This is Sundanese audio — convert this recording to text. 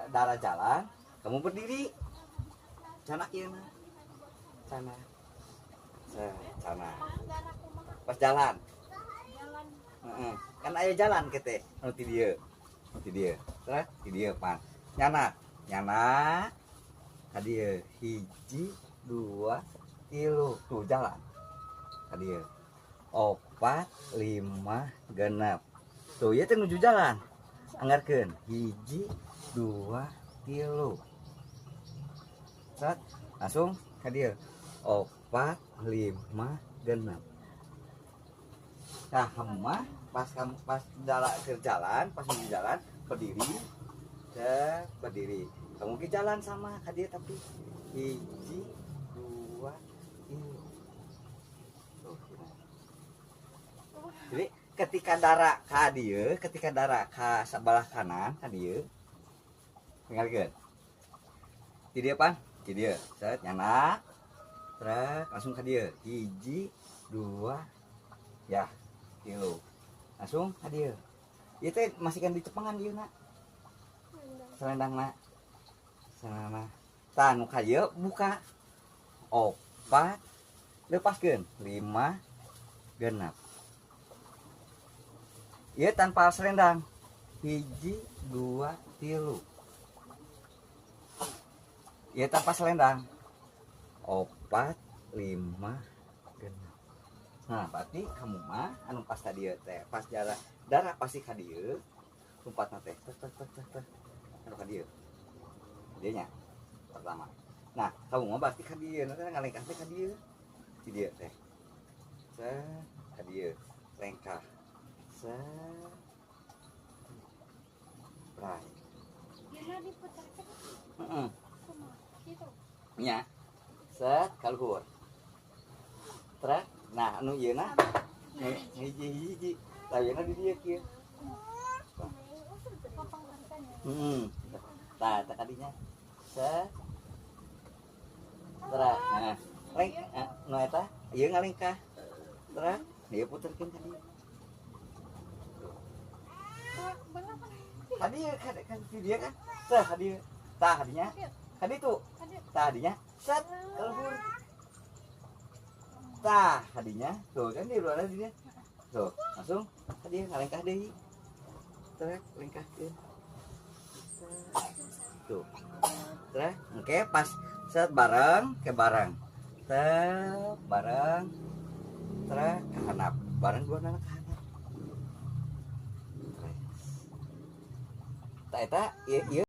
Dara jalan, kamu berdiri. Candak ieu na. Candak. Candak. Pas jalan. Heeh. Kan aya jalan ke teh anu ti dieu. Anu ti dieu. Terus ti dieu pan. Nyandak, nyandak. Ka dieu hiji, dua, tilu. Tuh jalan. Ka dieu. Opat, lima, genep. Tuh ieu teh nuju jalan. Anggarkeun hiji, dua, tilu. Set, langsung ka dieu. Opat, lima, genep. Nah, kamu mah pas kamu pas jalan ke jalan, pas menuju jalan, berdiri, set, berdiri. Kamu ke jalan sama ka dieu tapi hiji, dua, tilu. Tuh, gini. Jadi ketika Dara ka dieu, ketika Dara ka sebelah kanan ka dieu, tinggalkeun. Di dieu pan, di dieu. Set, nyandak. Trek, langsung ka dieu. Hiji, dua, ya, tilu. Langsung ka dieu. Ieu teh masih kan di cepengan ieu na. Selendangna. Selendangna. Tah nu ka dieu buka. Opat, lepaskeun. Lima, genep. Ieu tanpa selendang. Hiji, dua, tilu. Ieu tanpa selendang. Opat, lima, genep. Nah, berarti kamu mah anu pas tadi teh, pas jalan Dara pasti ka dieu, lompatna teh teh teh teh teh teh anu ka dieu. Dieu nya pertama. Nah, kamu mah berarti ka dieu, nanti ngalengkah teh ka dieu. Di dieu teh. Set, ka dieu. Lengkah. Set. Right. Gimana diputarkan? Heeh. Kumaha? Gitu. Nya. Set kaluhur. Trek. Nah, anu ieu na hiji hiji. Tah ieu na di dieu kieu. Papangkan ya. Heeh. Tah, tah kadinya. Set. Trek. Nah, leng nu eta ieu ngalengkah. Trek, ieu puterkeun ka dieu. Bener apa? Ka dieu kan kan di dieu kan. Tah ka dieu. Tah kadinya. Ka ditu. Tah dinya. Set kaluhur. Tah kadinya. Tuh kan di luar dinya. Tuh, langsung ka dieu ngalengkah deui. Trek lengkahkeun. Tuh. Trek, oke pas set bareng ke bareng. Tek bareng. Trek ka handap. Bareng dua nana ka handap. Trek. Tah eta ieu ieu.